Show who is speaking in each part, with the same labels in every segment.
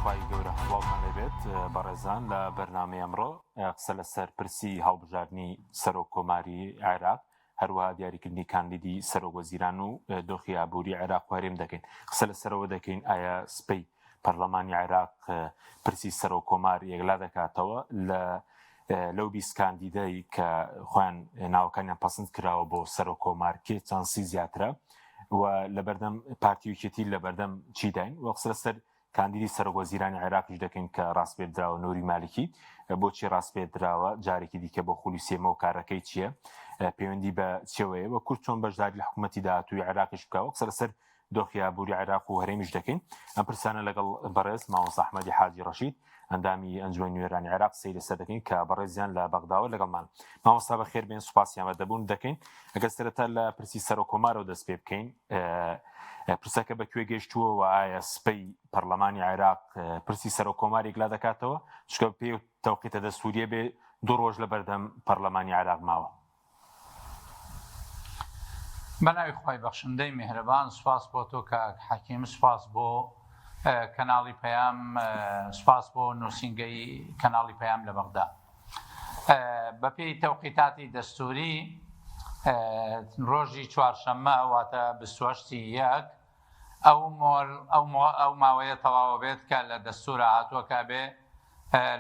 Speaker 1: خوای گەورە سڵاوتان لێبێت بەڕێزان لە بەرنامەی ئەمڕۆ قسە لەسەر پرسی هەڵبژاردنی سەرۆک کۆماری عێراق هەروەها دیاریکردنی کاندیدی سەرۆک وەزیران و دۆخی ئابووری عێراق و هەرێم دەکەین قسە لەسەرەوە دەکەین ئایا سبەی پەرلەمانی عێراق پرسی سەرۆک کۆمار یەکلا دەکاتەوە لە لەو 20 کاندیدەی کە خۆیان ناوەکانیان پەسند کراوە بۆ سەرۆک کۆمار کێ چانسی زیاترە و لەبەردەم پارتی یەکێتی لەبەردەم چیداین وە قسە لەسەر کاندیدی سەرۆک وەزیرانی عێراقیش دەکەین کە ڕاسپێردراوە نوری مالکی بۆچی ڕاسپێردراوە جارێکی دیکە بۆ خولی سێمە و کارەکەی چییە پەیوەندی بە چێوەیە وە کورد چۆن بەشداری لە حکوومەتی داهاتووی عێراقیش بکەوە قسە لەسەر دۆخی ئابووری عێراق و هەرێمیش دەکەین ئەم پرسانە لەگەڵ بەڕێز مامۆستا ئەحمەدی حاجی ڕەشید ئەندامی ئەنجومەنی نوێنەرانی عێراق قسەی لەسەر دەکەین کە بەڕێزیان لە بەغداوە لەگەڵمان مامۆستا بەخێر بێن سوپاسی ئامادەبوون دەکەین ئەگەر سەرەتا لە پرسی سەرۆک کۆمارەوە دەست پێ بکەین پرسەکە بە کوێ گەیشتووە و ئایا سپەی پەرلەمانی عێراق پرسی سەرۆک کۆمار یەکلا دەکاتەوە چونکە پێ تەوقیتە دەستوریە بێ دوو ڕۆژ لە بەردەم پەرلەمانی عێراق ماوە.
Speaker 2: بەناوی خوای بەخشندەی میهرەبان سوپاس بۆ تۆ کاک حەکیم سوپاس بۆ کەناڵی پەیام سوپاس بۆ نووسینگەی کەناڵی پەیام لە بەغدا بەپێی تەوقیتاتی دەستوری ڕۆژی چوارشەممە واتە 28 یەک ئەو مۆر ئەو ئەو ماوەیە تەواوە بێت کە لە دەستورا هاتووە کە بێ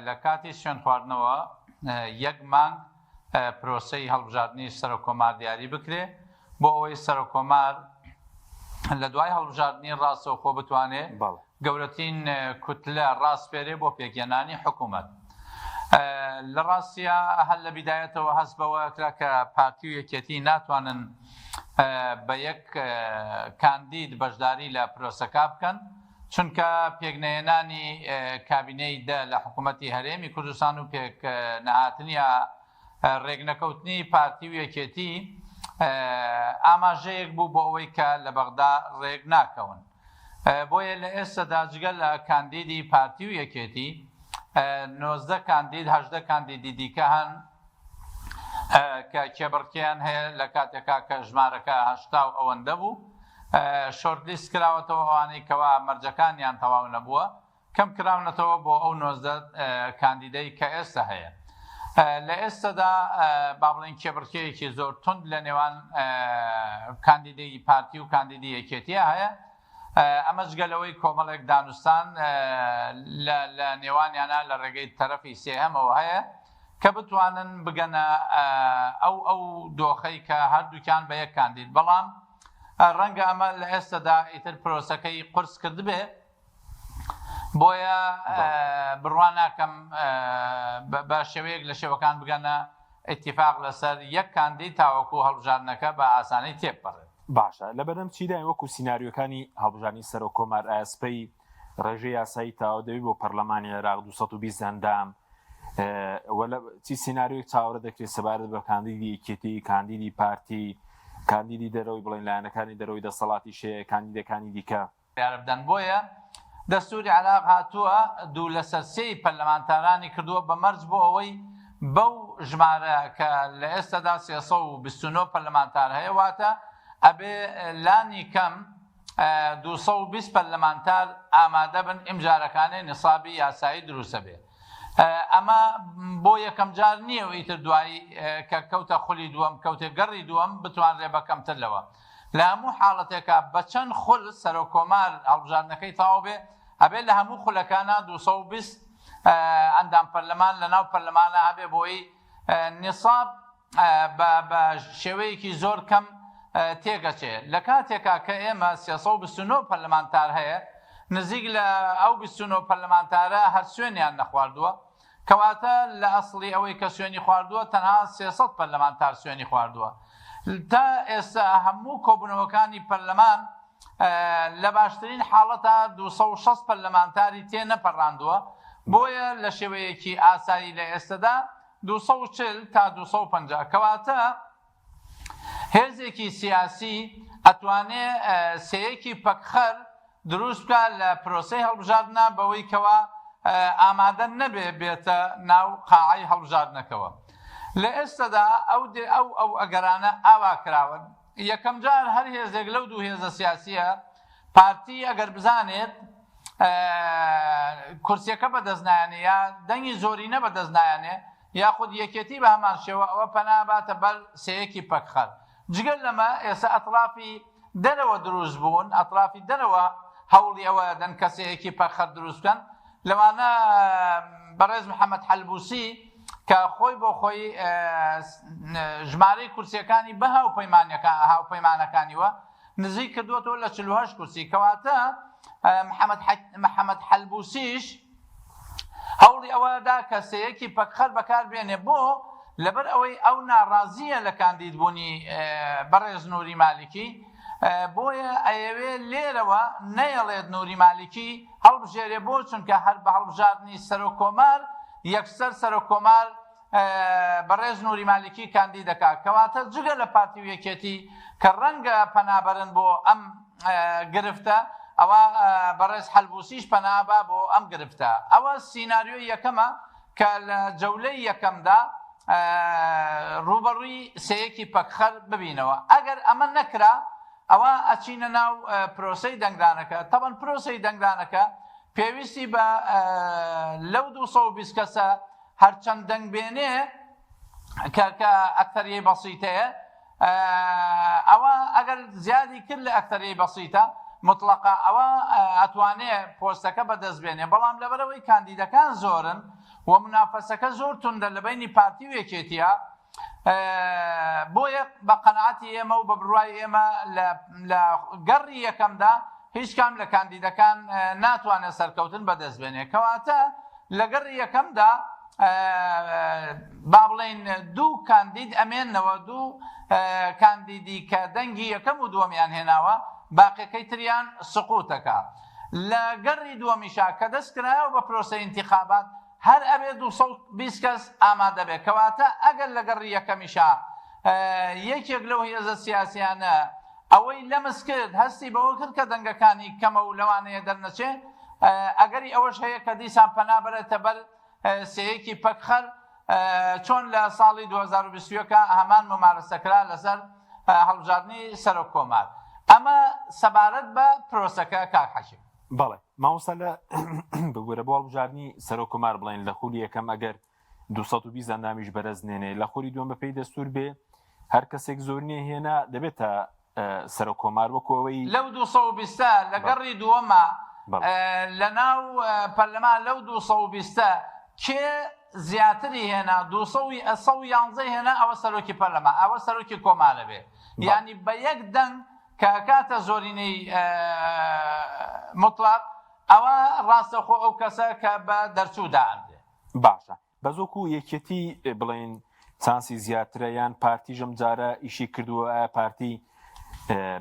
Speaker 2: لە کاتی سوێن خواردنەوە یەک مانگ پرۆسەی هەڵبژاردنی سەرۆک کۆمار دیاری بکرێ بۆ ئەوەی سەرۆک کۆمار لە دوای هەڵبژاردنی ڕاستەوخۆ بتوانێ گەورەترین کوتلە ڕاسپێرێ بۆ پێکهێنانی حکوومەت. لە ڕاستیا هەر لە بیدایەتەوە هەست بەوە کرا کە پارتی و یەکێتی ناتوانن بە یەک کاندید بەشداری لە پرۆسەکە بکەن چونکە پێکنەهێنانی کابینەی دە لە حکوومەتی هەرێمی کوردستان و پێک نەهاتنی ڕێکنەکەوتنی پارتی و یەکێتی ئاماژەیەک بوو بۆ ئەوەی کە لە بەغدا ڕێک ناکەون. بۆیە لە ئێستەدا جگە لە کاندیدی پارتی و یەکێتی 19 کاندید 18 کاندیدی دیکە هەن کە کێبڕکێیان هەیە لە کاتێکا کە ژمارەکە هەشتا و ئەوەندە بوو short list کراوەتەوە ئەوانەی کەوا مەرجەکانیان تەواو نەبووە کەم کراونەتەوە بۆ ئەو 19 کاندیدەی کە ئێستا هەیە لە ئێستادا با بڵێین کێبڕکێیەکی زۆر توند لە نێوان کاندیدی پارتی و کاندیدی یەکێتیە هەیە ئەمە جگە لەوەی کۆمەڵێک دانوستان لە نێوانیانە لە ڕێگەی تەرەفی سێهەمەوە هەیە کە بتوانن بگەنە ئەو ئەو دۆخەی کە هەردووکیان بە یەک کاندید بەڵام ڕەنگە ئەمە لە ئێستادا ئیتر پرۆسەکەی قورس کردبێ بۆیە بڕوا ناکەم بە شێوەیەک لە شێوەکان بگەنە ئیتیفاق لەسەر یەک کاندید تاوەکو هەڵبژاردنەکە بە ئاسانی تێبپەڕێت.
Speaker 1: باشە لەبەردەم چیداین وەکو سیناریۆکانی هەڵبژاردنی سەرۆک کۆمار ئایا سبەی ڕێژەی یاسایی تەواو دەبێت بۆ پەرلەمانی عێراق 220 ئەندام و لە چی سیناریۆیەک چاوەڕێ دەکرێت سەبارەت بە کاندیدی یەکێتی کاندیدی پارتی کاندیدی دەرەوەی بڵێن لایەنەکانی دەرەوەی دەسەڵاتیش هەیە کاندیدەکانی دیکە
Speaker 2: بڕیارە بدەن، بۆیە دەستوری عێراق هاتووە دوو لەسەر سێی پەرلەمانتارانی کردووە بە مەرج بۆ ئەوەی بەو ژمارە کە لە ئێستادا 329 پەرلەمانتار هەیە واتە ئەبێ لانی کەم 220 پەرلەمانتار ئامادە بن ئیمجارەکانێ نسابی یاسایی دروستە بێ ئەمە بۆ یەکەم جار نییە و ئیتر دوایی کە کەوتە خولی دووەم کەوتە گەڕی دووەم بتوانرێ بە کەمتر لەوە لە هەموو حاڵەتێکا بە چەند خول سەرۆک کۆمار هەڵبژاردنەکەی تەواو بێ ئەبێ لە هەموو خولەکانا 220 ئەندام پەرلەمان لە ناو پەرلەمانا هەبێ بۆی نیساب بە بە شێوەیەکی زۆر کەم تێکەچێ لە کاتێکا کە ئێمە 329 پەرلەمانتار هەیە نزیک لە ئەو 29 پەرلەمانتارە هەر سوێنیان نەخواردووە کەواتە لە ئەسڵی ئەوەی کە سوێنی خواردووە تەنها 300 پەرلەمانتار سوێنی خواردووە تا ئێستا هەموو کۆبوونەوەکانی پەرلەمان لە باشترین حاڵەتا 260 پەرلەمانتاری تێ نەپەڕاندووە بۆیە لە شێوەیەکی ئاسایی لە ئێستەدا 240 تا 250 کەواتە هێزێکی سیاسی ئەتوانێ سێیەکی پەکخەر دروست بکا لە پرۆسەی هەڵبژاردنا بەوەی کەوا ئامادە نەبێ بێتە ناو قاعەی هەڵبژاردنەکەوە. لە ئێستەدا ئەو ئەو ئەو ئەگەرانە ئاوا کراون یەکەم جار هەر هێزێک لەو دوو هێزە سیاسیە پارتی ئەگەر بزانێت. کورسیەکە بەدەست نایەنێ یا دەنگی زۆرینە بەدەست نایەنێ یاخود یەکێتی بە هەمان شێوە ئەوە پەنا باتە بەر سێیەکی پەکخەر. جگە لەمە ئێستا ئەترافی دەرەوە دروست بوون، ئەترافی دەرەوە هەوڵی ئەوە ئەدەن کە سێیەکی پەکخەر دروست بکەن، لەوانە بەڕێز محەمەد حەلبوسی کە خۆی بۆ خۆی ژمارەی کورسیەکانی بە هاوپەیمانەکانیوە نزیک کردووەتەوە لە 48 کورسی، کەواتە محەمەد حەلبوسیش هەوڵی ئەوە دا کە سێیەکی پەکخەر بەکار بێنێ بۆ؟ لەبەر ئەوەی ئەو ناڕازییە لە کاندید بوونی بەڕێز نوری مالیکی بۆیە ئەیەوێ لێرەوە نەیەڵێت نوری مالیکی هەڵبژێرێ بۆ؟ چونکە هەر بە هەڵبژاردنی سەرۆک کۆمار یەکسەر سەرۆک کۆمار بەڕێز نوری مالیکی کاندید دەکا کەواتە جگە لە پارتی و یەکێتی کە ڕەنگە پەنابەرن بۆ ئەم گرفتە ئەوە بەڕێز حەلبوسیش پەنابا بۆ ئەم گرفتە ئەوە سیناریۆی یەکەمە کە لە جەولەی یەکەمدا ڕووبەڕووی سێیەکی پەکخەر ببینەوە ئەگەر ئەمە نەکرا ئەوە ئەچینە ناو پرۆسەی دەنگدانەکە تەبەن پرۆسەی دەنگدانەکە پێویستی بە لەو 220 کەسە هەرچەند دەنگ بێنێ کە کە ئەکتەریەی بەسیتەیە ئەوە ئەگەر زیادی کرد لە ئەکتەریەی بەسیتە مطلقە ئەوە ئەتوانێ پۆستەکە بەدەست بێنێ بەڵام لەبەرەوەی کاندیدەکان زۆرن و منافەسەکە زۆر توندە لە بینی پارتی و یەکێتیە بۆیە بە قەناعەتی ئێمە و بە بڕوای ئێمە لە گەڕی یەکەمدا هیچ کام لە کاندیدەکان ناتوانێت سەرکەوتن بەدەست بێنێ کەواتە لە گەڕی یەکەمدا با بڵێین دوو کاندید ئەمێنەوە دوو کاندیدی کە دەنگی یەکەم و دووەمیان هێناوە باقیەکەی تریان سقوتەکە لە گەڕی دووەمیشا کە دەست کرایەوە بە پرۆسەی ئینتیخابات هەر ئەبێ 220 کەس ئامادە بێ کەواتە ئەگەر لە گەڕی یەکەمیشا یەکێک لەو هێزە سیاسیانە ئەوەی لەمس کرد هەستی بەوە کرد کە دەنگەکانی کەمە و لەوانەیە دەرنەچێ ئەگەری ئەوەش هەیە کە دیسان پەنا بەرێتە بەر سێیەکی پەکخەر چۆن لە ساڵی 2021 هەمان ممارەسە کرا لەسەر هەڵبژاردنی سەرۆک کۆمار ئەمە سەبارەت بە پرۆسەکە کاک حەکیم.
Speaker 1: بەڵێ مامۆستا لە ببورە بۆ هەڵبژاردنی سەرۆک کۆمار بڵێن لە خولی یەکەم ئەگەر 220 ئەندامیش بەرز نێنێ لە خولی دووەم بەپێی دەستور بێ هەر کەسێک زۆر نیە هێنا دەبێتە سەرۆک کۆمار وەکو ئەوەی
Speaker 2: لەو 220 لە گەڕی دووەمە لە ناو پەرلەمان لەو 220 کێ زیاتری هێنا 211 هێنا ئەوە سەرۆکی پەرلەمان ئەوە سەرۆکی کۆمارە بێ یعنی بە یەک دەنگ کە ئەکاتە زۆرینەی موتڵەق ئەوە ڕاستەخۆ ئەو کەسە کە بە دەرچوو دائەنرێ.
Speaker 1: باشە بەس وەکو یەکێتی بڵێین چانسی زیاترە یان پارتیش ئەم جارە ئیشی کردووە ئایا پارتی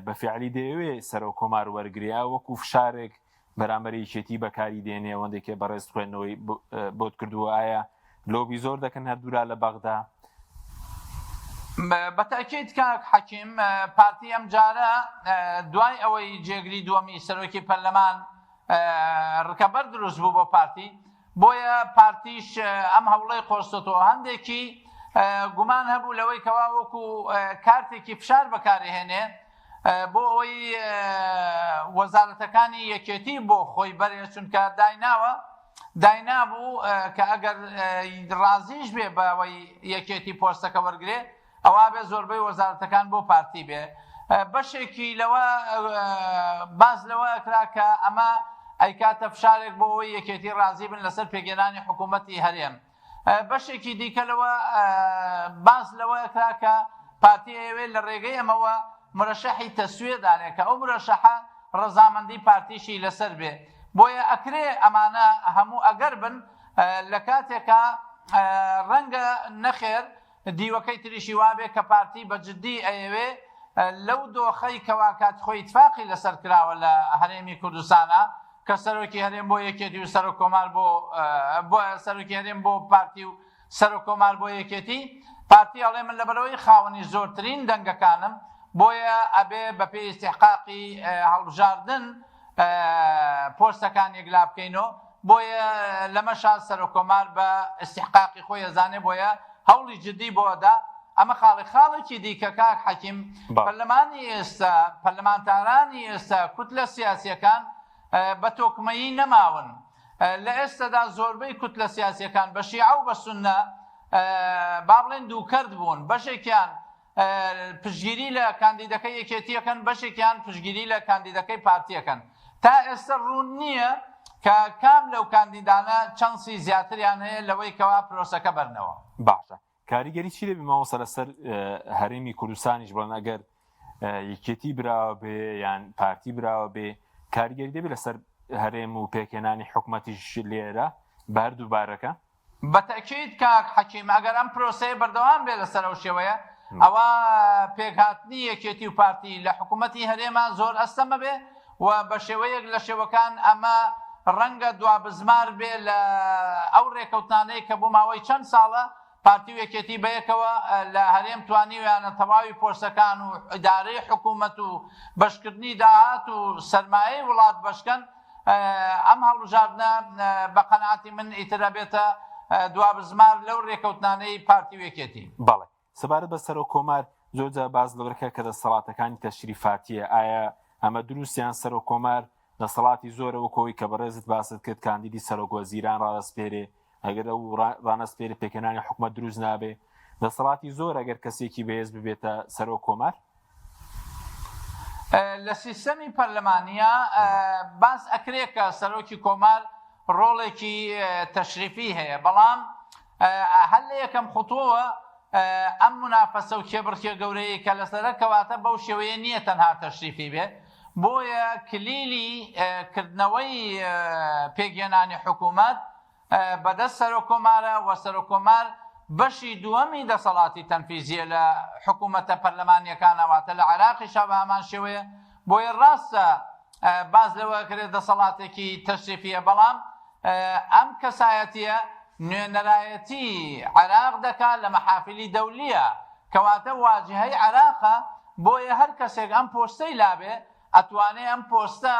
Speaker 1: بە فعلی دەیەوێ سەرۆک کۆمار وەرگرێ یا وەکو فشارێک بەرامبەر یەکێتی بەکاری دێنێ ئەوەندێکێ بەڕێز خوێندنەوەی بۆت کردووە ئایا لۆبی زۆر دەکەن هەردوولا لە بەغدا؟
Speaker 2: بە تەئکید کاک حەکیم پارتی ئەمجارە دوای ئەوەی جێگری دووەمی سەرۆکی پەرلەمان ڕکەبەر دروست بوو بۆ پارتی بۆیە پارتیش ئەم هەوڵەی قۆستۆتەوە هەندێکی گومان هەبوو لەوەی کەوا وەکو کارتێکی فشار بەکارهێنێ بۆ ئەوەی وەزارەتەکانی یەکێتی بۆ خۆی بەرێ چونکە دایناوە داینابوو کە ئەگەر ڕازیش بێ بەوەی یەکێتی پۆستەکە وەرگێ ئەوا بێ زۆربەی وەزارەتەکان بۆ پارتی بێ بەشێکی لەوە باس لەوە ئەکرا کە ئەمە ئەیکاتە فشارێک بۆ ئەوەی یەکێتی ڕازی بن لەسەر پێکهێنانی حکوومەتی هەرێم بەشێکی دیکە لەوە باس لەوە ئەکرا کە پارتی ئەیەوێت لە ڕێگەی ئەمەوە مرەشەحی تەسویە دانێ کە ئەو مرەشەحە ڕەزامەندی پارتیشی لەسەر بێ بۆیە ئەکرێ ئەمانە هەموو ئەگەر بن لە کاتێکا ڕەنگە نەخێر دیوەکەی تریشی وابێ کە پارتی بە جدی ئەیەوێ لەو دۆخەی کەوا کاتی خۆی ئیتفاقی لەسەر کراوە لە هەرێمی کوردستانا کە سەرۆکی هەرێم بۆ یەکێتی و سەرۆک کۆمار بۆ بۆ سەرۆکی هەرێم بۆ پارتی و سەرۆک کۆمار بۆ یەکێتی پارتی ئەڵێ من لەبەرەوەی خاوەنی زۆرترین دەنگەکانم بۆیە ئەبێ بەپێی ئیستیحقاقی هەڵبژاردن پۆستەکان یەکلا بکەینەوە بۆیە لەمەشا سەرۆککۆمار بە ئیستیحقاقی خۆی ئەزانێ بۆیە هەوڵی جدی بۆ ئەدا ئەمە خاڵی خاڵێکی دیکە کاک حەکیم پەرلەمانی ئێستا پەرلەمانتارانی ئێستا کوتلە سیاسیەکان. بە تۆکمەیی نەماون. لە ئێستەدا زۆربەی کوتلە سیاسیەکان بە شیعە و بە سوننە با بڵێن دووکەرت بوون، بەشێکیان پشتگیری لە کاندیدەکەی یەکێتی ئەکەن، بەشێکیان پشتگیری لە کاندیدەکەی پارتی ئەکەن. تا ئێستە ڕوون نییە کە کام لەو کاندیدانە چانسی زیاتریان هەیە لەوەی کەوا پرۆسەکە بەرنەوە.
Speaker 1: باشە کاریگەری چی دەبی مامۆستا لەسەر هەرێمی کوردستانیش بڵێن ئەگەر یەکێتی براوە بێ یان پارتی براوە بێ کاریگەری دەبێت لەسەر هەرێم و پێکهێنانی حکومەتیش لێرە بە هەردوو بارەکە؟
Speaker 2: بە تەئکید کاک حەکیم ئەگەر ئەم پرۆسەیە بەردەوام بێت لەسەر ئەو شێوەیە ئەوا پێکهاتنی یەکێتی و پارتی لە حکوومەتی هەرێما زۆر ئەستەمە بێ و بە شێوەیەک لە شێوەکان ئەمە ڕەنگە دوا بزمار بێ لە ئەو ڕێکەوتنانەی کە بۆ ماوەی چەند ساڵە پارتی و یەکێتی بەیەکەوە لە هەرێم توانیویانە تەواوی پۆستەکان و ئیدارەی حکوومەت و بەشکردنی داهات و سەرمایەی وڵات بەشکەن. ئەم هەڵبژاردنە بە قەناعەتی من ئیتر ئەبێتە دوا بزمار لەو رێکەوتنانەی پارتی و یەکێتی.
Speaker 1: بەڵێ. سەبارەت بە سەرۆک کۆمار زۆر جار باس لەوە دەکرا کە دەسەڵاتەکانی تەشریفاتیە، ئایا ئەمە دروست یان سەرۆک کۆمار دەسەڵاتی زۆرە وەک ئەوەی کە بەڕێزت باست کرد کاندیدی سەرۆک وەزیران ڕادەسپێرێ ئەگەر ئەو ڕانەسپێرێ پێکهێنانی حکومەت دروست نابێ دەسەڵاتی زۆر ئەگەر کەسێکی بەهێز ببێتە سەرۆک کۆمار؟
Speaker 2: لە سیستەمی پەرلەمانیە باس ئەکرێ کە سەرۆکی کۆمار ڕۆڵێکی تەشریفی هەیە بەڵام هەر لە یەکەم خطوەوە ئەم منافەسە و کێبڕکێ گەورەیە کە لەسەرە کەواتە بەو شێوەیە نییە تەنها تەشریفی بێ بۆیە کلیلی کردنەوەی پێکهێنانی حکوومەت بەدەست سەرۆککۆمارە و سەرۆککۆمار بەشی دووەمی دەسەڵاتی تەنفیزییە لە حکوومەتە پەرلەمانییەکانە، واتە لە عێراقیشا بە هەمان شێوەیە، بۆیە ڕاستە باس لەوە ئەکرێت دەسەڵاتێکی تەشریفییە، بەڵام ئەم کەسایەتییە نوێنەرایەتی عێراق دەکات لە مەحافیلی دەولییە، کەواتە واجهەی عێراقە، بۆیە هەر کەسێک ئەم پۆستەی لابێ ئەتوانێ ئەم پۆستە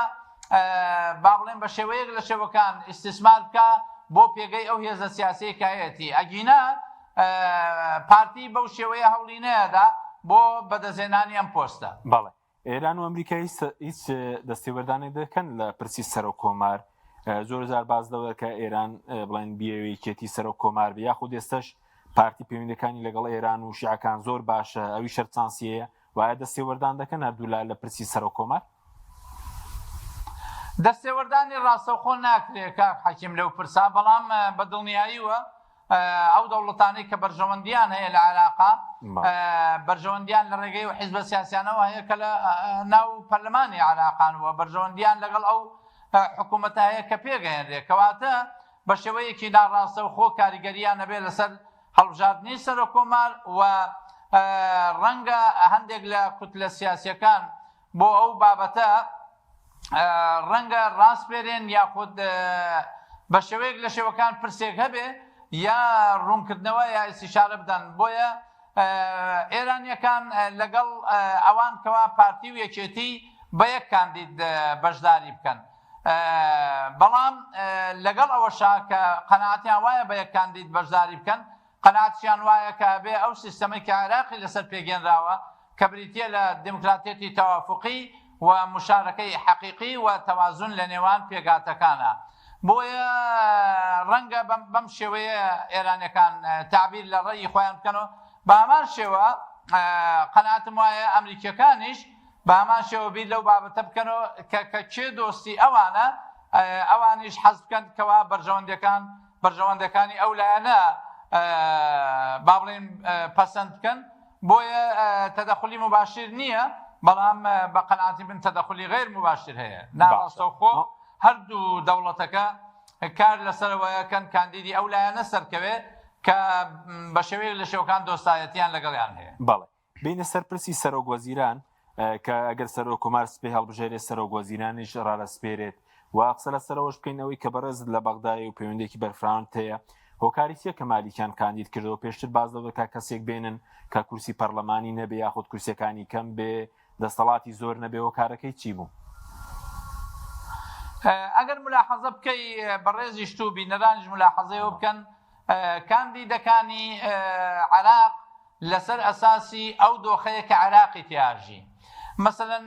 Speaker 2: با بڵێم بە شێوەیەک لە شێوەکان ئیستیسمار بکا بۆ پێگەی ئەو هێزە سیاسیەی کە هەیەتی ئەگینا پارتی بەو شێوەیە هەوڵی نەیەدا بۆ بەدەستهێنانی ئەم پۆستە.
Speaker 1: بەڵێ ئێران و ئەمریکا هیچ دەستێوەردانێک دەکەن لە پرسی سەرۆک کۆمار زۆر جار باس لەوە کە ئێران بڵێن بیەوێ یەکێتی سەرۆک کۆمار بێ یاخود ئێستش پارتی پەیوەندەکانی لەگەڵ ئێران و شیعەکان زۆر باشە ئەوی شەرچانسیەیە وایە دەستێوەردان دەکەن هەردوولا لە پرسی سەرۆک کۆمار؟
Speaker 2: دەستێوەردانی ڕاستەوخۆ ناکرێ کاک حەکیم لەو پرسە، بەڵام بە دڵنیاییوە ئەو دەوڵەتانەی کە بەرژەوەندیان هەیە لە عێراقا بەرژەوەندیان لە ڕێگەی و حیزبە سیاسیانەوە هەیە کە لە ناو پەرلەمانی عێراقان و بەرژەوەندیان لەگەڵ ئەو حکوومەتە هەیە کە پێگەیەنرێ کەواتە بە شێوەیەکی ناڕاستەوخۆ کاریگەریان نەبێت لەسەر هەڵبژاردنی سەرۆککۆمار و ڕەنگە هەندێک لە کوتلە سیاسیەکان بۆ ئەو بابەتە ڕەنگە ڕاسپێرێن یاخود بە شێوەیەک لە شێوەکان پرسێک هەبێ یا ڕوونکردنەوە یا ئیسیشارە بدەن بۆیە ئێرانیەکان لەگەڵ ئەوان کەوا پارتی و یەکێتی بە یەک کاندید بەشداری بکەن. بەڵام لەگەڵ ئەوەشا کە قەناعەتیان وایە بە یەک کاندید بەشداری بکەن، قەناعەتیشیان وایە کە ئەبێ ئەو سیستەمەی کە عێراقی لەسەر پێکهێنراوە کە بریتییە لە دیموکراتیەتی تەوافوقی و موشارەکەی حەقیقی و تەوازون لە نێوان پێکهاتەکانە. بۆیە ڕەنگە بەم شێوەیە ئێرانیەکان تەعبیر لە ڕەئی خۆیان بکەن و بە هەمان شێوە قەناعەتم وایە ئەمریکیەکانیش بە هەمان شێوە بیر لەو بابەتە بکەنەوە کە کە کێ دۆستی ئەوانە ئەوانیش حەز بکەن کەوا بەرژەوەندەکان بەرژەوەندەکانی ئەو لایەنە با بڵێن پەسەند بکەن بۆیە تەدەخلی مباشر نییە بەڵام بە قەناعەتی من تەدەخلی غیر مباشر هەیە ناڕاستەوخۆ هەردوو دەوڵەتەکە کار لەسەرەوەیەکەن کاندیدی ئەو لایەنە سەرکەوێ کە بە شێوەیەک لە شێوەکان دۆستایەتیان لەگەڵیان هەیە.
Speaker 1: بەڵێ بینە سەر پرسی سەرۆک وەزیران کە ئەگەر سەرۆک کۆمار سپی هەڵبژێرێت سەرۆک وەزیرانیش ڕادەسپێرێت و قسە لەسەرەوەش بکەین ئەوەی کە بەڕێزت لە بەغدای و پەیوەندێکی بەرفراوانت هەیە هۆکاری چیە کە مالیکیان کاندید کردەوە پێشتر باز لەوە دەکا کەسێک بێنن کە کورسی پەرلەمانی نەبێ یاخود کورسیەکانی کەم بێ دەسەڵاتی زۆر نەبێ هۆکارەکەی چی بوو؟
Speaker 2: ئەگەر ملاحەزە بکەی بەڕێزیشت و بینەرانیش ملاحەزەیەوە بکەن کاندیدەکانی عێراق لەسەر ئەساسی ئەو دۆخەیە کە عێراقی تیاژی. مەسەلەن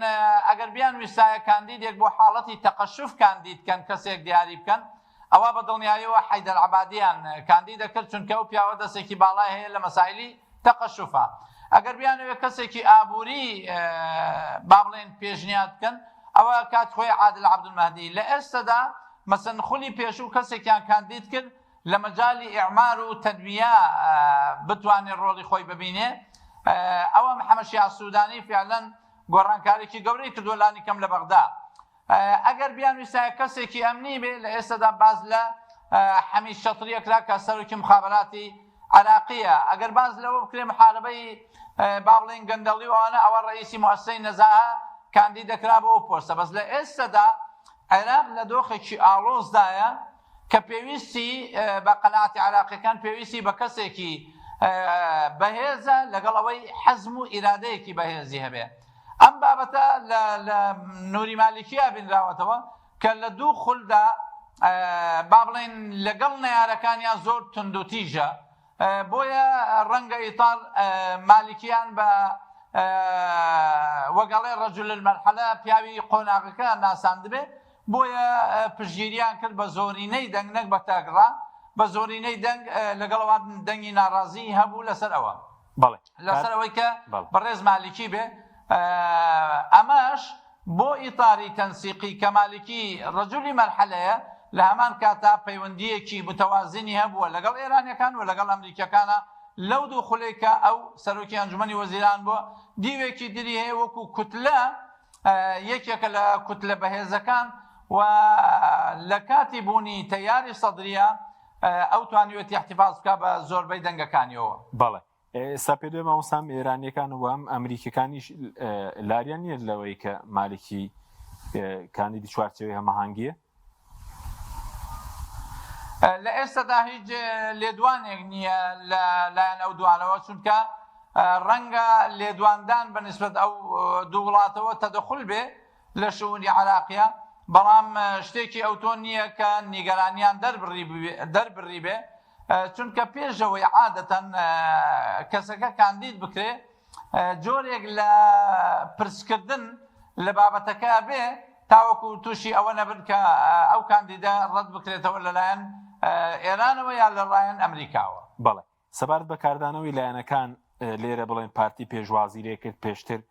Speaker 2: ئەگەر بیان ویستایە کاندیدێک بۆ حاڵەتی تەقەشوف کاندید کەن کەسێک دیاری بکەن ئەوا بە دڵنیاییەوە حەیدەر عەبادیان کاندید دەکرد چونکە ئەو پیاوە دەستێکی باڵای هەیە لە مەسایلی تەقەشوفا. ئەگەر بیانەوێت کەسێکی ئابووری با بڵێن پێشنیاد بکەن ئەوە کات خۆی عادل عەبدولمەهدی لە ئێستەدا مەسەن خولی پێشوو کەسێکیان کاندید کرد لە مەجالی ئیعمار و تەنمیە بتوانێت ڕۆڵی خۆی ببینێ ئەوە محەمەد شیاع سودانی فعلەن گۆڕانکاریی گەورەی کردووە لانی کەم لە بەغدا ئەگەر بیانویستایە کەسێکی ئەمنی بێ لە ئێستادا باس لە حەمید شەتری ئەکرا کە سەرۆکی مخابراتی عراقیە ئەگەر باس لەوە بکرێ محاربەی با بڵێن گەندەڵی و ئەوانە ئەوە ڕئیسی موئەسسەی نەزاهە کاندید دەکرا بۆ ئەو پۆستە بەس لە ئێستادا عێراق لە دۆخێکی ئاڵۆزدایە کە پێویستی بە قەناعەتی عێراقیەکان پێویستی بە کەسێکی بەهێزە لەگەڵ ئەوەی حەزم و ئیرادەیەکی بەهێزی هەبێ ئەم بابەتە لە لە نوری مالیکیا بینراوەتەوە کە لە دوو خولدا با بڵێن لەگەڵ نەیارەکانیان زۆر توندوتیژە بۆیە ڕەنگە ئیتار مالیکیان بە وەک ئەڵێ رجل المرحلە پیاوی قۆناغەکە ناساندبێ بۆیە پشتگیریان کرد بە زۆرینەی دەنگ نەک بە تاکڕا بە زۆرینەی دەنگ لەگەڵ ئەوان دەنگی ناڕازی هەبوو لەسەر ئەوە
Speaker 1: بەڵێ
Speaker 2: لەسەر ئەوەی کە بەڕێز مالیکی بێ ئەمەش بۆ ئیتاری تەنسیقی کە مالیکی ڕەجولی مەرحەلەیە، لە هەمان کاتا پەیوەندییەکی متەوازنی هەبووە لەگەڵ ئێرانیەکان و لەگەڵ ئەمریکیەکانا لەو دوو خولەی کە ئەو سەرۆکی ئەنجومەنی وەزیران بووە، دیوێکی تری هەیە وەکو کوتلە یەکێکە لە کوتلە بەهێزەکان و لە کاتی بوونی تەیاری سەدریە ئەو توانیوێتی احتفاظ بکا بە زۆربەی دەنگەکانیەوە.
Speaker 1: بەڵێ ئێستا پێ دوێ مامۆستا هەم ئێرانیەکان و هەم ئەمریکیەکانیش لاریان نییە لەوەی کە مالکی کاندیدی چوارچێوەی هەماهەنگیە؟
Speaker 2: لە ئێستادا هیچ لێدوانێک نییە لە لایەن ئەو دوانەوە چونکە ڕەنگە لێدواندان بە نسبەت ئەو دوو وڵاتەوە تەدەخول بێ لە شئونی عراقیە بەڵام شتێکی ئەوتۆ نییە کە نیگەرانیان دەربڕی بێ چونکە پێشەوەی عادەتەن کەسەکە کاندید بکرێ جۆرێک لە پرسکردن لە بابەتەکە بێ تاوەکو تووشی ئەوە نەبن کە ئەو کاندیدە ڕەت بکرێتەوە لەلایەن ئێرانەوە یا لەلایەن ئەمریکاوە.
Speaker 1: بەڵێ سەبارەت بە کاردانەوەی لایەنەکان لێرە بڵێن پارتی پێشوازی لێ کرد پێشتر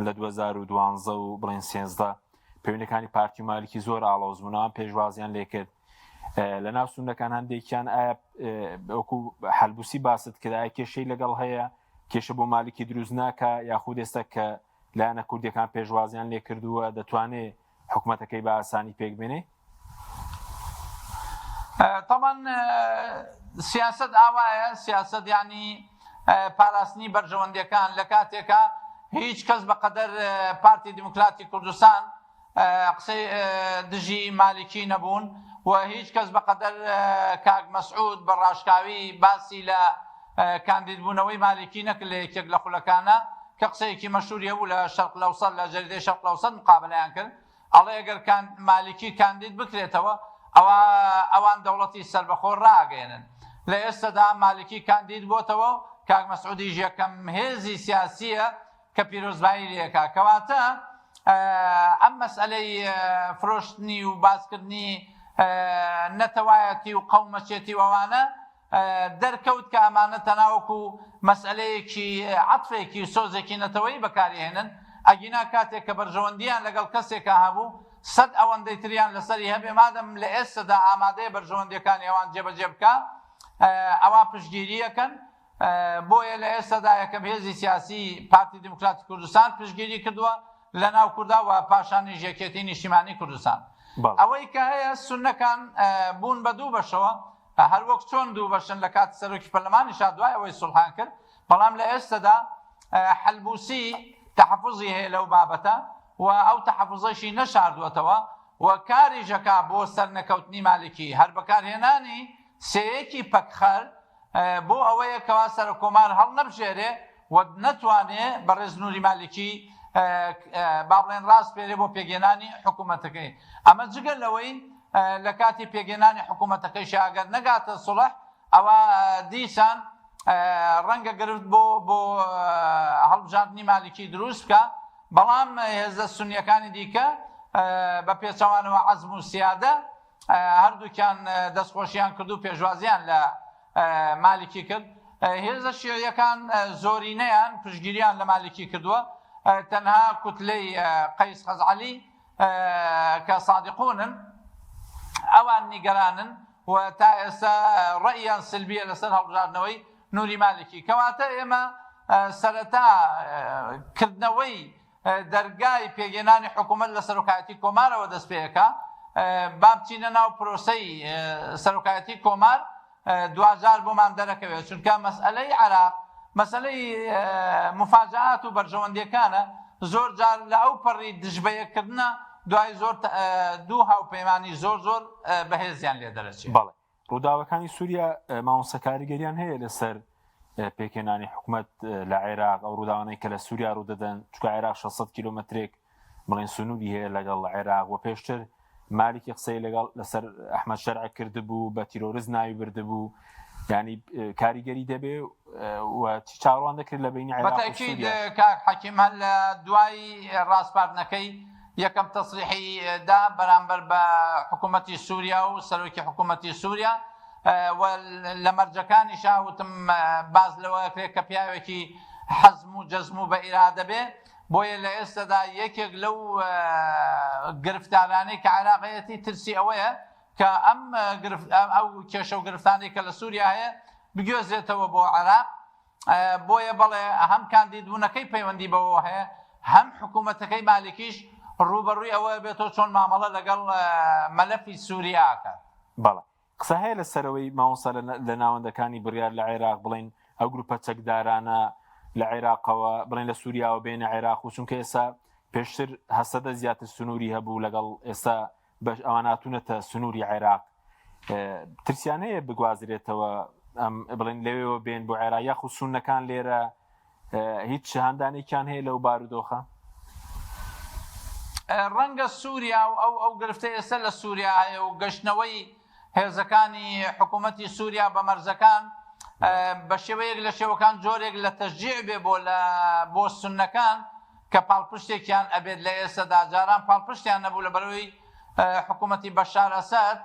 Speaker 1: لە 2012 و بڵێن 13 پەیوەندەکانی پارتی و مالکی زۆر ئاڵۆز بوون ئەوان پێشوازیان لێکرد لە ناو سونەکان هەندێکیان ئایا وەکو حەلبوسی باست کرد ئایا کێشەی لەگەڵ هەیە کێشە بۆ مالکی دروست ناکە یاخود ئێستا کە لایەنە کوردیەکان پێشوازیان لێکردووە دەتوانێ حکومەتەکەی بە ئاسانی پێک بێنێ؟
Speaker 2: تەبعەن سیاسەت ئاوایە، سیاسەت یانی پاراستنی بەرژەوەندیەکان لە کاتێکا هیچ کەس بە قەدەر پارتی دیموکراتی کوردستان قسەی دژی مالکی نەبوون و هیچ کەس بە قەدەر کاک مەسعود بە ڕاشکاوی باسی لە کاندیدبوونەوەی مالکی نەکرد لە یەکێک لە خولەکانە کە قسەیەکی مەشهوری هەبوو لە شەرق الاوسط لە جەریدەی شەرق الاوسط مقابەلەیان کرد ئەڵێ ئەگەر مالکی کاندید بکرێتەوە ئەوا ئەوان دەوڵەتی سەربەخۆ ڕاگەیەنن لە ئێستەدا مالکی کاندید بۆتەوە و کاک مەسعودیش یەکەم هێزی سیاسیە کە پیرۆزبایی لێکا کەواتە ئەم مەسئلەی فرۆشتنی و باسکردنی نەتەوایەتی و قەومەچێتی و ئەوانە دەرکەوت کە ئەمانە تەنها وەکو مەسئەلەیەکی عەتفێکی و سۆزێکی نەتەوەیی بەکاری ئەهێنن، ئەگینا کاتێک کە بەرژەوەندییان لەگەڵ کەسێکا هەبوو سەد ئەوەندەی تریان لەسەری هەبێ مادەم لە ئێستەدا ئامادەیە بەرژەوەندییەکانی ئەوان جێبەجێ بکا ئەوا پشتگیری ئەکەن، بۆیە لە ئێستەدا یەکەم هێزی سیاسی پارتی دیموکراتی کوردستان پشتگیری کردووە لە ناو کوردا و پاشانیش یەکێتی نیشتیمانی کوردستان. ئەوەی کە هەیە سوننەکان بوون بە دوو بەشەوە، هەر وەک چۆن دوو بەشن لە کاتی سەرۆکی پەرلەمانیشا دوای ئەوەی سوڵحان کرد، بەڵام لە ئێستەدا حەلبوسی تەحەفوزی هەیە لەو بابەتە و ئەو تەحەفوزەشی نەشاردووەتەوە و کاریش ئەکا بۆ سەرنەکەوتنی مالکی، هەر بەکارهێنانی سێیەکی پەکخەر بۆ ئەوەیە کەوا سەرۆککۆمار هەڵنەبژێرێ و نەتوانێ بەڕێز نوری مالکی با بڵێن ڕاسپێرێ بۆ پێکهێنانی حکوومەتەکەی. ئەمە جگە لەوەی لە کاتی پێکهێنانی حکوومەتەکەیشی ئەگەر نەگاتە سوڵح ئەوا دیسان ڕەنگە گرفت بۆ بۆ هەڵبژاردنی مالکی دروست بکا. بەڵام هێزە سونیەکانی دیکە بە پێچەوانەوە عەزم و سیادە هەردووکیان دەستخۆشیان کرد و پێشوازیان لە مالکی کرد. هێزە شیعیەکان زۆرینەیان پشتگیریان لە مالکی کردووە، تەنها کوتلەی قەیس خەزعەلی کە سادقونن ئەوان نیگەرانن و تا ئێستا ڕەئیان سلبیە لەسەر هەڵبژاردنەوەی نوری مالکی. کەواتە ئێمە سەرەتا کردنەوەی دەرگای پێکهێنانی حکوومەت لە سەرۆکایەتی کۆمارەوە دەست پێ ئەکا، با بچینە ناو پرۆسەی سەرۆکایەتی کۆمار دواجار بۆمان دەرەکەوێت، چونکە مەسئەلەی عێراق مەسەلەی موفاجەئات و بەرژەوەندییەکانە، زۆر جار لە ئەو پەڕی دژبەیەککردنە دوای زۆر دوو هاوپەیمانی زۆر زۆر بەهێزیان لێ دەرەچێت.
Speaker 1: بەڵێ. ڕووداوەکانی سووریا مامۆستا کاریگەریان هەیە لەسەر پێکهێنانی حکومەت لە عێراق ئەو ڕووداوانەی کە لە سووریا ڕوودەدەن چونکە عێراق 600 کیلۆمەترێک بڵێن سنووری هەیە لەگەڵ عێراق و پێشتر مالیکی قسەی لەگەڵ لەسەر ئەحمەد شەرع کردبوو بە تیرۆرست ناوی بردبوو ینی کاریگەری دەبێ و چی چاوەڕوان دەکرێت لە بینی عێراق و
Speaker 2: بەتەکید
Speaker 1: سووریا؟
Speaker 2: کاک حەکیم هەر لە دوای ڕاسپاردنەکەی یەکەم تەسریحی دا بەرامبەر بە حکوومەتی سووریا و سەرۆکی حکوومەتی سووریا و لە مەرجەکانیشا وتم باس لەوە ئەکرێت کە پیاوێکی حەزم و جەزم و بە ئیرادە بێ بۆیە لە ئێستادا یەکێک لەو گرفتارانەی کە عێراق هەیەتی ترسی ئەوەیە کە ئەم گرفت ئەو کێشە و گرفتانەی کە لە سووریا هەیە بگوێزرێتەوە بۆ عێراق بۆیە بەڵێ هەم کاندیدبوونەکەی پەیوەندی بەوەوە هەیە، هەم حکوومەتەکەی مالیکیش ڕووبەڕووی ئەوە بێتەوە چۆن مامەڵە لەگەڵ مەلەفی سووریا ئەکات.
Speaker 1: بەڵێ قسە هەیە لەسەر ئەوەی مامۆستا لە ناوەندەکانی بڕیار لە عێراق بڵێن ئەو گروپە چەکدارانە لە عێراقەوە بڵێن لە سووریاوە بێنە عێراق و چونکە ئێستا پێشتر هەسەدە زیاتر سنووری هەبوو لەگەڵ ئێستا بەش ئەوان هاتوونەتە سنووری عێراق ترسیان هەیە بگوازرێتەوە ئەم بڵێن لەوێوە بێن بۆ عێراق یاخود سوننەکان لێرە هیچ هاندانێکیان هەیە لەو بارودۆخە؟
Speaker 2: ڕەنگە سووریا و ئەو ئەو گرفتە ئێستا لە سووریا هەیە و گەشتنەوەی هێزەکانی حکوومەتی سووریا بە مەرزەکان بە شێوەیەک لە شێوەکان جۆرێک لە تەشجیع بێ بۆ لە بۆ سوننەکان کە پاڵپشتێکیان ئەبێت لە ئێستەدا جاران پاڵپشتیان نەبوو لە بەرەوەی حکوومەتی بەشار ئەسەد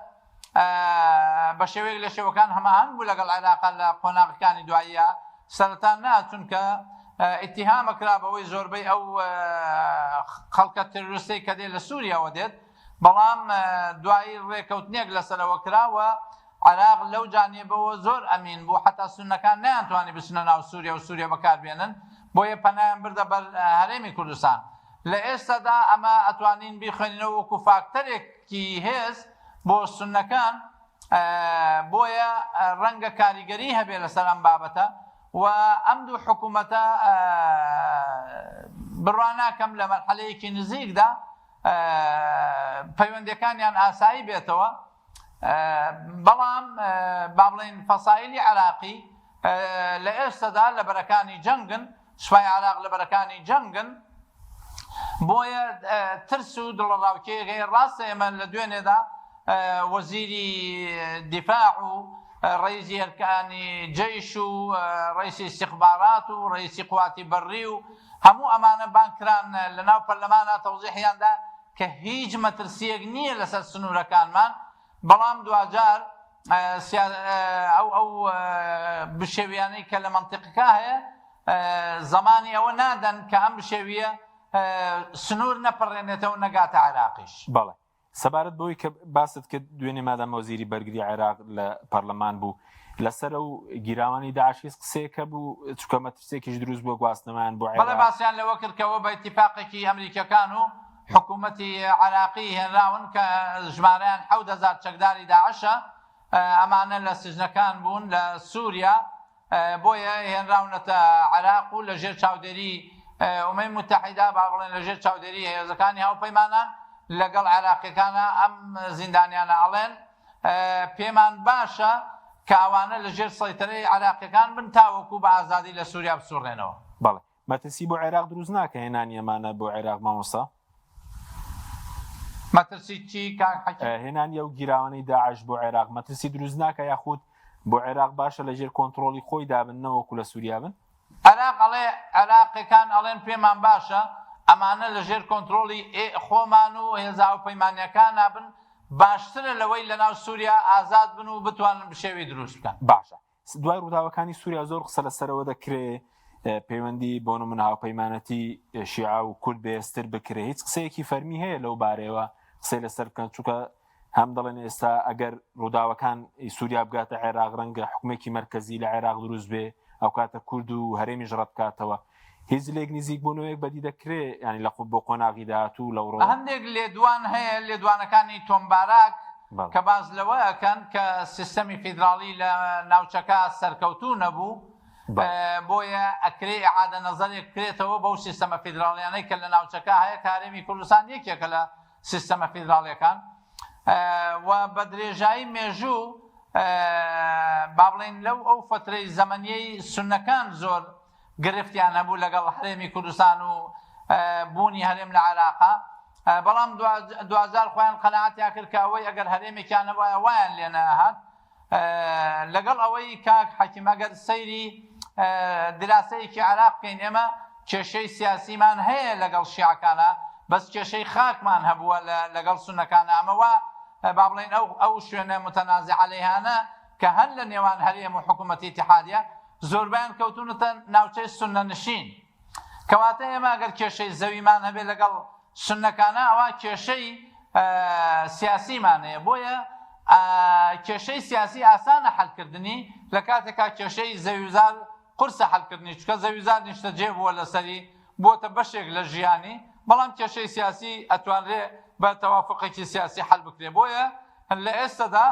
Speaker 2: بە شێوەیەک لە شێوەکان هەماهەنگ بوو لەگەڵ عێراقا لە قۆناغەکانی دواییە سەرەتا نا چونکە ئیتیهامە کرا بەوەی زۆربەی ئەو خەڵکە ترۆریستەی کە دێت لە سووریاوە دێت بەڵام دوایی ڕێکەوتنێک لەسەرەوە کراوە عێراق لەو جانیبەوە زۆر ئەمین بوو، حەتا سوننەکان نەیانتوانی بچنە ناو سوریا و سوریا بەکاربێنن، بۆیە پەنایان بردە بەر هەرێمی کوردستان. لە ئێستادا ئەمە ئەتوانین بیخوێنینەوە وەکو فاکتەرێکی هێز بۆ سوننەکان، بۆیە ڕەنگە کاریگەری هەبێ لەسەر ئەم بابەتە و ئەم دوو حکومەتە بڕوا ناکەم لە مەرحەلەیەکی نزیکدا پەیوەندیەکانیان ئاسایی بێتەوە. بەڵام با بڵێین فەسایلی عێراقی لە ئێستەدا لە بەرەکانی جەنگن، سوپای عێراق لە بەرەکانی جەنگن، بۆیە ترس و دڵەڕاوکێیەک هەیە. ڕاستە ئێمە لە دوێنێدا وەزیری دیفاع و ڕەئیسی ئەرکانی جەیش و ڕەئیسی ئیستیخبارات و ڕەئیسی قواتی بەڕی و هەموو ئەمانە بانگ کران لەناو پەرلەمانا تەوزیحیان دا کە هیچ مەترسییەک نییە لەسەر سنوورەکانمان، بەڵام دواجار ئەو ئەو بشێویانەی کە لە مەنتیقەکە هەیە زەمانی ئەوە نادەن کە ئەم بشێوییە سنوور نەپەڕێنێتەوە نەگاتە عێراقیش.
Speaker 1: بەڵێ. سەبارەت بەوەی کە باست کرد دوێنێ مادام وەزیری بەرگری عێراق لە پەرلەمان بوو لەسەر ئەو گیراوانی داعش هیچ قسەیەک هەبوو چونکە مەترسییەکیش دروست بووە گواستنەوەیان بۆ
Speaker 2: بەڵێ
Speaker 1: عێراق.
Speaker 2: باسیان لەوە کرد کە ئەوە بە ئیتیفاقێکی ئەمریکیەکان و حکوومەتی عێراقی هێنراون کە ژمارەیان 7000 چەکداری داعشە ئەمانە لە سجنەکان بوون لە سووریا بۆیە هێنراونەتە عێراق و لەژێر چاودێری ئومەی موتەحیدە با بڵێن لەژێر چاودێری هێزەکانی هاوپەیمانان لەگەڵ عێراقیەکانە ئەم زیندانیانە ئەڵێن پێمان باشە کە ئەوانە لەژێر سەیتەرەی عێراقیەکان بن تاوەکو بە ئازادی لە سووریا بسوڕێنەوە.
Speaker 1: بەڵێ مەترسی بۆ عێراق دروست ناکە هێنانی ئەمانە بۆ عێراق مامۆستا؟
Speaker 2: مەترسی چی کاک حەکیم؟
Speaker 1: هێنانی ئەو گیراوانەی داعش بۆ عێراق مەترسی دروست ناکە یاخود بۆ عێراق باشە لە ژێر کۆنتڕۆڵی خۆیدا بن نەوەکو لە سوریا بن؟
Speaker 2: عێراق ئەڵێ عێراقیەکان ئەڵێن پێمان باشە. ئەمانە لە ژێر کۆنترۆڵی خۆمان و هێزە هاوپەیمانیەکانا بن باشترە لەوەی لەناو سوریا ئازاد بن و بتوانن بشێوی دروست بکەن.
Speaker 1: باشە دوای ڕووداوەکانی سووریا زۆر قسە لەسەرەوە دەکرێ پەیوەندی بۆ نمونە هاوپەیمانەتی شیعە و کورد بەهێزتر بکرێ هیچ قسەیەکی فەرمی هەیە لەو بارەیەوە قسەی لەسەر بکەن چونکە هەم دەڵێن ئێستا ئەگەر ڕووداوەکان سووریا بگاتە عێراق ڕەنگە حکومێکی مەرکەزی لە عێراق دروست بێ ئەوکاتە کورد و هەرێمیش ڕەت بکاتەوە هیچ لێک نزیک بوونەوەیەک بەدی دەکرێ ینی لە بۆ قۆناغی داهاتوو لەو ڕۆ؟
Speaker 2: هەندێک لێدوان هەیە لێدوانەکانی تۆم باراک کە باس لەوە ئەکەن کە سیستەمی فیدراڵی لە ناوچەکە سەرکەوتوو نەبوو بۆیە ئەکرێ ئیعادە نەزەرێک بکرێتەوە بەو سیستەمە فیدراڵیانەی کە لە ناوچەکە هەیە کە هەرێمی کوردستان یەکێکە لە سیستەمە فیدراڵیەکان و بە درێژایی مێژوو با بڵێین لەو ئەو فەترەی زەمەنیەی سوننەکان زۆر گرفتیان هەبوو لەگەڵ هەرێمی کوردستان و بوونی هەرێم لە عێراقا بەڵام دواجار خۆیان قەناعەتیان کرد کە ئەوەی ئەگەر هەرێمێکیان هەبوایە وایان لێ نەئەهات لەگەڵ ئەوەی کاک حەکیم ئەگەر سەیری دراسەیەکی عێراق بکەین ئێمە کێشەی سیاسیمان هەیە لەگەڵ شیعەکانە بەس کێشەی خاکمان هەبووە لەگەڵ سونەکانە ئەمە وا با بڵێین ئەو ئەو شوێنە متەنازع عەلەیهانە کە هەن لە نێوان هەرێم و حکوومەتی ئیتیحادیە زۆربەیان کەوتوونەتە ناوچەی سوننە نشین کەواتە ئێمە ئەگەر کێشەی زەویمان هەبێت لەگەڵ سوننەکانە ئەوا کێشەی سیاسیمان هەیە بۆیە کێشەی سیاسی ئاسانە حەلکردنی لە کاتێکا کێشەی زەویوزار قورسە حەلکردنی چونکە زەویوزار نیشتەجێ بووە لەسەری بووەتە بەشێک لە ژیانی بەڵام کێشەی سیاسی ئەتوانرێ بە تەوافقێکی سیاسی حەل بکرێ بۆیە لە ئێستەدا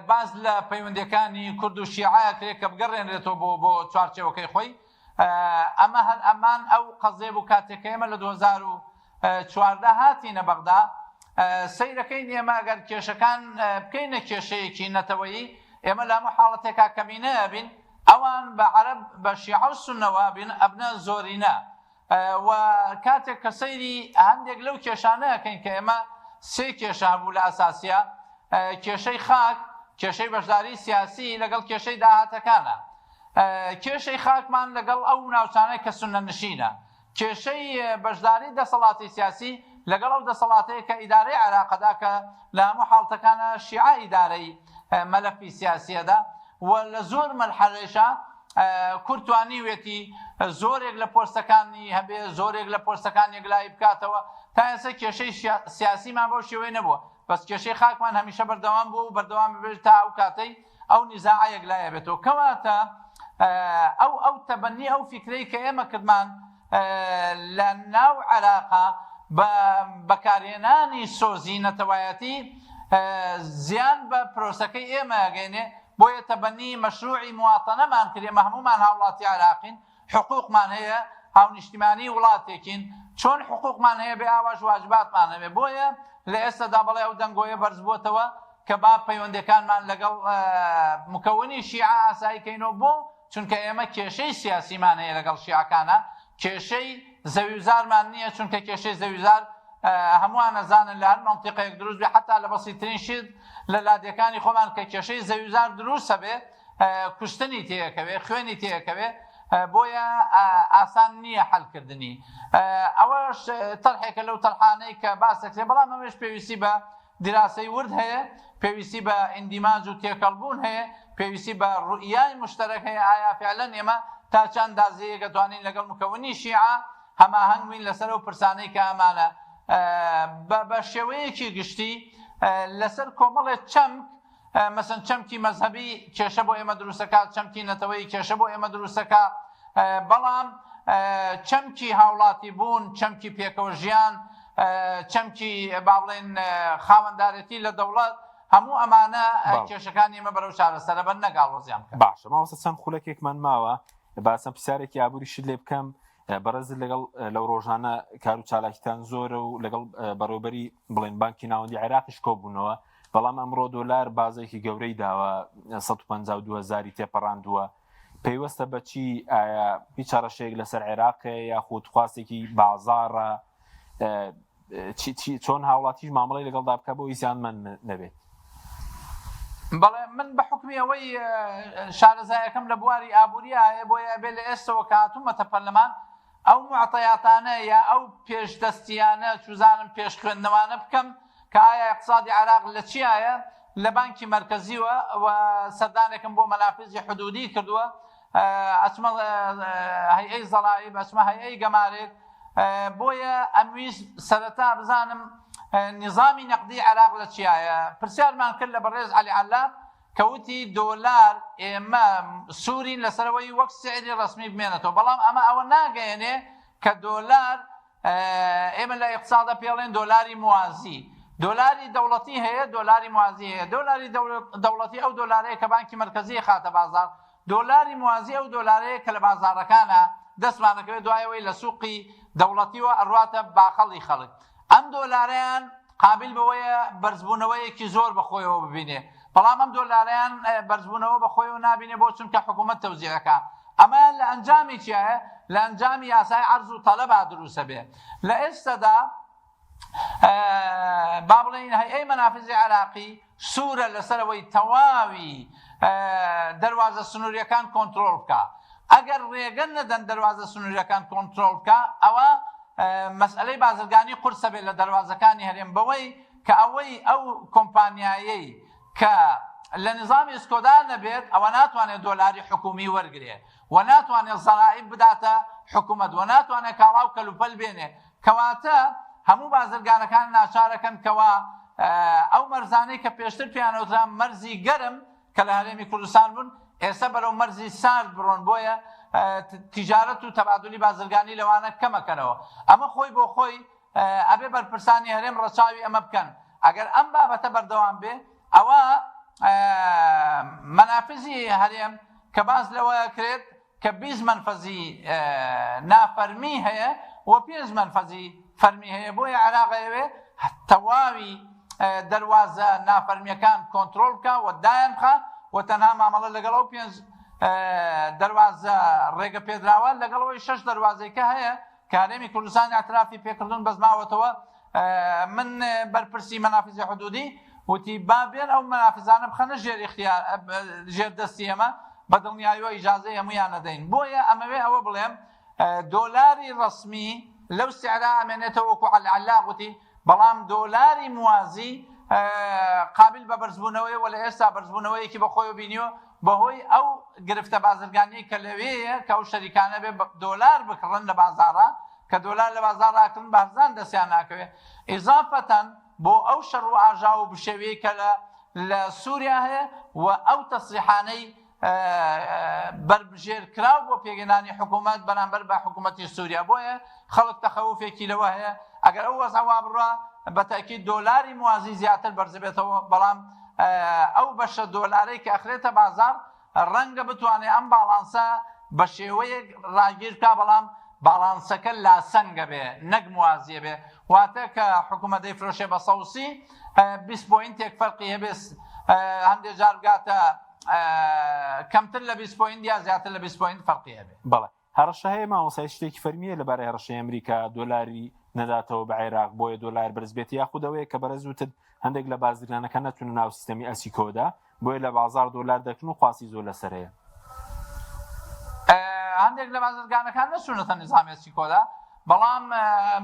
Speaker 2: باس لە پەیوەندیەکانی کورد و شیعە ئەکرێت کە بگەڕێنرێتەوە بۆ بۆ چوارچێوەکەی خۆی ئەمە هەر ئەمان ئەو قەزیە بوو کاتێک کە ئێمە لە 2014 هاتینە بەغدا سەیرەکەین ئێمە ئەگەر کێشەکان بکەینە کێشەیەکی نەتەوەیی ئێمە لە هەموو حاڵەتێکا کەمینە ئەبین ئەوان بە عەرەب بە شیعە و سوننەوە بین ئەبنە زۆرینە و کاتێک کە سەیری هەندێک لەو کێشانە ئەکەین کە ئێمە سێ کێشە هەبوو لە ئەساسیە کێشەی خاک، کێشەی بەشداری سیاسی لەگەڵ کێشەی داهاتەکانە. کێشەی خاکمان لەگەڵ ئەو ناوچانەی کە سوننە نشینە. کێشەی بەشداری دەسەڵاتی سیاسی لەگەڵ ئەو دەسەڵاتەیە کە ئیدارەی عێراقەدا کە لە هەموو حاڵتەکانە شیعە ئیدارەی مەلەفی سیاسیەدا و لە زۆر مەرحەلەیشا کورد توانیوێتی زۆرێک لە پۆستەکانی هەبێ، زۆرێک لە پۆستەکان یەکلایی بکاتەوە. تا ئێستا کێشەی سیاسیمان بەو شێوەیە نەبووە، بەس کێشەی خاکمان هەمیشە بەردەوام بووە و بەردەوام بێت تا ئەو کاتەی ئەو نیزاعە یەکلایی بێتەوە. کەواتە ئەو ئەو تەبەنی ئەو فیکرەی کە ئێمە کردمان لە ناو عێراقا بە بەکارهێنانی سۆزی نەتەوایەتی زیان بە پرۆسەکەی ئێمە ئەگەینێ، بۆیە تەبەنی مەشروعی مواتەنەمان کرد، ئێمە هەموومان هاوڵاتی عێراقین، حقوقمان هەیە، هاونیشتیمانی وڵاتێکین، چۆن حقوقمان هەیە بێ ئاواش واجباتمان هەبێ، بۆیە لە ئێستادا بەڵێ ئەو دەنگۆیە بەرزبووەتەوە کە با پەیوەندیەکانمان لەگەڵ مکەونی شیعە ئاسایی کەینەوە، بۆ؟ چونکە ئێمە کێشەی سیاسیمان هەیە لەگەڵ شیعەکانا، کێشەی زەویوزارمان نییە، چونکە کێشەی زەویوزار هەمووان ئەزانن لە هەر مەنتیقەیەک دروست بێ حەتا لە بەسیترین شت لە لادێکانی خۆمان کە کێشەی زەویوزار دروست هەبێ کوشتنی تێکەوێ خوێنی تێکەوێ بۆیە ئاسان نییە حەلکردنی ئەوەش تەرحێکە لەو تەرحانەی کە باس دەکرێت بەڵام ئەمەش پێویستی بە دیراسەی ورد هەیە، پێویستی بە ئیندیماج و تێکەڵبوون هەیە، پێویستی بە ڕوئیای موشتەرەک هەیە، ئایا فعلەن ئێمە تا چ ئەندازەیەک ئەتوانین لەگەڵ مکەونی شیعە هەماهەنگ بین لەسەر ئەو پرسانەی کە ئەمانە بە بە شێوەیەکی گشتی لەسەر کۆمەڵێ چەمک مەسەن چەمکی مەزهەبی کێشە بۆ ئێمە دروستەکە، چەمکی نەتەوەیی کێشە بۆ ئێمە دروستەکە، بەڵام چەمکی هاوڵاتی بوون، چەمکی پێکەوە ژیان، چەمکی با بڵێن خاوەندارێتی لە دەوڵەت، هەموو ئەمانە کێشەکانی ئێمە بەرەو چارەسەرە بەن نەک ئاڵۆزیان بکەن.
Speaker 1: باشە مامۆستا چەند خولەکێکمان ماوە با چەند پرسیارێکی ئابووریشت لێ بکەم بەڕێزت لەگەڵ لەو ڕۆژانە کار و چالاکیتان زۆرە و لەگەڵ بەڕێوبەری بڵێن بانکی ناوەندی عێراقیش کۆبوونەوە بەڵام ئەمڕۆ دۆلار بازێکی گەورەی داوە 152 هزاری تێپەڕاندووە پەیوەستە بە چی ئایا هیچ هەڕەشەیەک لەسەر عێراق هەیە یاخود خواستێکی بازاڕە چۆن هاوڵاتیش مامەڵەی لەگەڵدا بکە بۆ زیانمەند نەبێت؟
Speaker 2: بەڵێ من بە حوکمی ئەوەی شارەزایەکەم لە بواری ئابووریە هەیە بۆیە ئەبێ لە ئێستەوە کە هاتوومەتە پەرلەمان. ئەو موعتەیاتانە یا ئەو پێشدەستییانە چوزانم پێش خوێندنەوانە بکەم کە ئایا ئیقتسادی عێراق لە چیایە لە بانکی مەرکەزیوە و سەردانێکم بۆ مەنافزی حدودی کردووە ئەچمە هەیئەی زەرائیب ئەچمە هەیئەی گەمارێک بۆیە ئەمویست سەرەتا بزانم نیزامی نەقدی عێراق لە چیایە پرسیارمان کرد لە بەڕێز عەلی عەلاق کە وتی دۆلار ئێمە سوورین لەسەرەوەی وەک سعری ڕەسمی بمێنێتەوە بەڵام ئەمە ئەوە ناگەیەنێ کە دۆلار ئێمە لە ئیقتسادە پێڵێن دۆلاری موازی دۆلاری دەوڵەتی هەیە دۆلاری موازی هەیە دۆلاری دەوڵەتی ئەو دۆلارەیە کە بانکی مەرکەزی خاتە بازار دۆلاری موازی ئەو دۆلارەیە کە لە بازاڕەکانا دەستمان ئەکەوێت دوای ئەوەی لە سوقی دەوڵەتیوە ئەڕواتە باخەڵی خەڵک. ئەم دۆلارەیان قابیل بەوەیە بەرزبوونەوەیەکی زۆر بە خۆیەوە ببینێ، بەڵام ئەم دۆلارەیان بەرزبوونەوە بە خۆیەوە نابینێ بۆ چونکە حکوومەت تەوزیع ئەکا. ئەمەیان لە ئەنجامی چیایە؟ لە ئەنجامی یاسای عەرز و تەلەبا دروست ئەبێ. لە ئێستەدا با بڵێین هەیئەی مەنافزی عێراقی سوورە لەسەر ئەوەی تەواوی دەروازە سنووریەکان کۆنترۆڵ بکا. ئەگەر ڕێگە نەدەن دەروازە سنووریەکان کۆنترۆڵ بکا ئەوە مەسئەلەی بازرگانی قورسە بێت لە دەروازەکانی هەرێم بەوەی کە ئەوەی ئەو کۆمپانیایەی کە لە نیزامی ئیسکۆدا نەبێت ئەوە ناتوانێت دۆلاری حکوومی وەرگرێ و ناتوانێت زەرائیب بداتە حکوومەت و ناتوانێت کاڵا و کەلوپەل بێنێ کەواتە هەموو بازرگانەکان ناچارەکەن کەوا ئەو مەرزانەی کە پێشتر پێیان ئەوترا مەرزی گەرم کە لە هەرێمی کوردستان بوون ئێستا بەرەو مەرزی سارد بڕۆن بۆیە تیجارەت و تەبادلی بازرگانی لەوانە کەمەکەنەوە ئەمە خۆی بۆ خۆی ئەبێ بەرپرسانی هەرێم ڕەچاوی ئەمە بکەن ئەگەر ئەم بابەتە بەردەوام بێ ئەوە مەنافزی هەرێم کە باس لەوە کرێت کە 20 مەنفەزی نافەرمی هەیە و پێنج مەنفەزی فەرمی هەیە بۆیە عێراق ئەیەوێ تەواوی دەروازە نافەرمیەکان کۆنترۆڵ بکا و دایان بخا و تەنها مامەڵە لەگەڵ ئەو پێنج دەروازە ڕێگە پێدراوە لەگەڵ ئەوەی شەش دەروازەی کە هەیە کە هەرێمی کوردستان اعترافی پێکردون بەس ماوەتەوە من بەرپرسی مەنافزی حدودی وتی با بێن ئەو مەنافزانە بخەنە ژێر اختیار ژێر دەستی ئێمە بە دڵنیاییەوە ئیجازەی هەموویان نەدەین بۆیە ئەمەوێ ئەوە بڵێم دۆلاری ڕەسمی لەو سعرا ئەمێنێتەوە وەکو عەلعەلاق وتی بەڵام دۆلاری موازی قابل بە بەرزبوونەوەی وە لە ئێستا بەرزبوونەوەیەکی بەخۆیەوە بینیوە بەهۆی ئەو گرفتە بازرگانیەی کە لەوێیە کە ئەو شەریکانە بێ دۆلار بکڕن لە بازاڕا کە دۆلار لە بازاڕا ئەکڕن بە هەرزان دەستیان ناکەوێ ئیزافەتەن بۆ ئەو شەڕ و ئاژاوە و بشێویەی کە لە لە سووریا هەیە و ئەو تەسریحانەی بەربژێر کراو بۆ پێکهێنانی حکوومەت بەرامبەر بە حکوومەتی سووریا بۆیە خەڵک تەخەوفێکی لەوە هەیە ئەگەر ئەو وەزعە وا بڕوا بە تەئکید دۆلاری موازی زیاتر بەرزبێتەوە بەڵام ئەو بەشە دۆلارەی کە ئەخرێتە بازاڕ ڕەنگە بتوانێت ئەم باڵانسە بە شێوەیەک ڕاگیر بکا بەڵام باڵانسەکە لاسەنگە بێ نەک موازیە بێ واتە کە حکوومەت دەیفرۆشێ بە 130 20 point ێک فەرقی هەبێ هەندێک جار بگاتە کەمتر لە 20 point یا زیاتر لە 20 point فەرقی هەبێ.
Speaker 1: بەڵێ هەڕەشە هەیە مامۆستا هیچ شتێکی فەرمی هەیە لەبارەی هەڕەشەی ئەمریکا دۆلاری نەداتەوە بە عێراق بۆیە دۆلار بەرز بێت یاخود ئەوەیە کە بەرز وتت هەندێک لە بازرگانەکان نەچوونە ناو سیستەمی ئەسیکۆدا بۆیە لە بازاڕ دۆلار دەکرن و خواستی زۆر لەسەر هەیە.
Speaker 2: هەندێک لە بازرگانەکان نەچوونەتە نیزامی ئەسیکۆدا بەڵام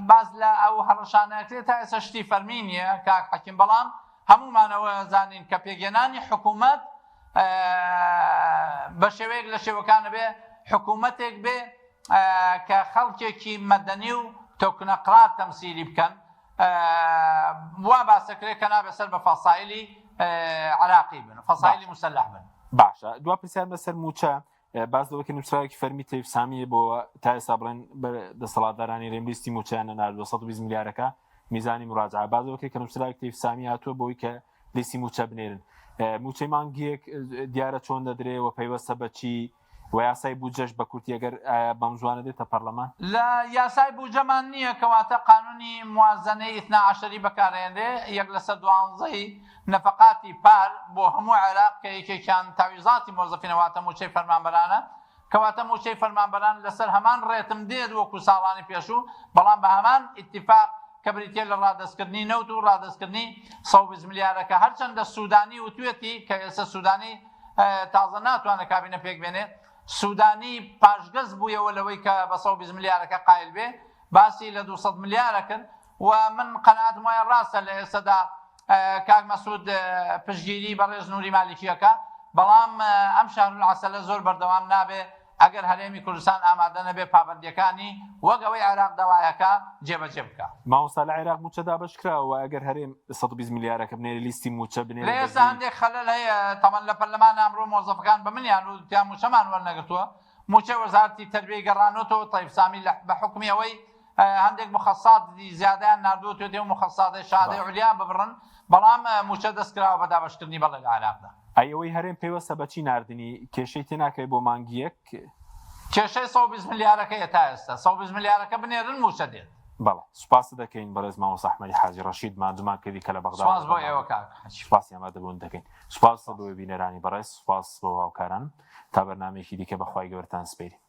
Speaker 2: باس لە ئەو هەڕەشانە ئەکرێت تا ئێستا شتی فەرمی نییە کاک حەکیم بەڵام هەموومان ئەوە زانین کە پێکهێنانی حکوومەت بە شێوەیەک لە شێوەکان بێ حکوومەتێک بێ کە خەڵکێکی مەدەنی و تۆکنەقرات تەمسیلی بکەن وا باسەکرێت کە نابێ سەر بە فەسایلی عراقی بن فەسایلی مسلح بن.
Speaker 1: باشە دوا پرسیار بەسەر موچە باس لەوە کە نووسراوێکی فەرمی تەیف سامیە بۆ تا ئێستا بڵێن دەسەڵاتدارانی رێم لیستی موچەیان نەناردووە 120 ملیارەکە میزانی مراجعە باس لەوە کە نووسراوێک تەیف سامی هاتووە بۆی کە لیستی موچە بنێرن موچەی مانگیەک دیارە چۆن دەدرێ و پەیوەستە بە چی و یاسای بودجەش بە کورتی ئەگەر ئایا بەم زوانە دێتە پەرلەمان؟
Speaker 2: لە یاسای بودجەمان نییە کەواتە قانونی موازەنەی ئیثنا عەشەری بەکارئێنرێ یەک لەسەر دوانزەی نەفەقاتی پار بۆ هەموو عێراق کە یەکێکیان تەعویزاتی مۆزەفینە واتە موچەی فەرمانبەرانە کەواتە موچەی فەرمانبەران لەسەر هەمان ڕێتم دێت وەکو ساڵانی پێشوو بەڵام بە هەمان ئیتیفاق کە بریتیە لە ڕادەستکردنی نەوت و ڕادەستکردنی 120 ملیارەکە هەرچەندە سودانی وتوێتی کە ئێستا سودانی تازە ناتوانێت کابینە پێک بێنێ. سودانی پاشگەز بوویەوە لەوەی کە بە 120 ملیارەکە قایل بێ باسی لە 200 ملیارە کرد و من قەناعەتم وایە ڕاستە لە ئێستەدا کاک مەسعود پشتگیری بەڕێز نوری مالیکیەکە بەڵام ئەم شەهرولعەسەلە زۆر بەردەوام نابێ ئەگەر هەرێمی کوردستان ئامادە نەبێ پابەندیەکانی وەک ئەوەی عێراق داوایەکە جێبەجێ بکا.
Speaker 1: مامۆستا لە عێراق موچە دابەش کراوە وە ئەگەر هەرێم 120 ملیارەکە بنێرێ لیستی موچە بنێرێ
Speaker 2: لە ئێستا هەندێک خەلەل هەیە تەبەن لە پەرلەمان ئەمڕۆ مۆزەفەکان بە منیان وتیان موچەمان وەرنەگرتووە موچەی وەزارەتی تەربیەی گەڕانۆتەوە تەیف سامی لە بە حوکمی ئەوەی هەندێک مخەسات زیادەیان ناردووەتێ و مخەساتەی شادەی عولیا ببڕن بەڵام موچە دەست کراوە بە دابەشکردنی بەڵێ لە عێراقدا.
Speaker 1: ئەی ئەوەی هەرێم پەیوەستە بە چی ناردنی کێشەی تێناکەوێ بۆ مانگی یەک؟
Speaker 2: کێشەی 120 ملیارەکەیە تا ئێستا 120 ملیارەکە بنێرن موچە دێت.
Speaker 1: بەڵێ سوپاست دەکەین بەڕێز مامۆستا ئەحمەدی حاجی ڕەشید ماندوومان کردی کە لە بەغداوە
Speaker 2: سوپاس بۆ ئێوە کاک حاجی.
Speaker 1: سوپاسی ئامادەبوون دەکەین. سوپاس بۆ بینەرانی بەڕێز سوپاس بۆ هاوکارانم تا بەرنامەیەکی دیکە بە خوای گەورەتان سپێرین.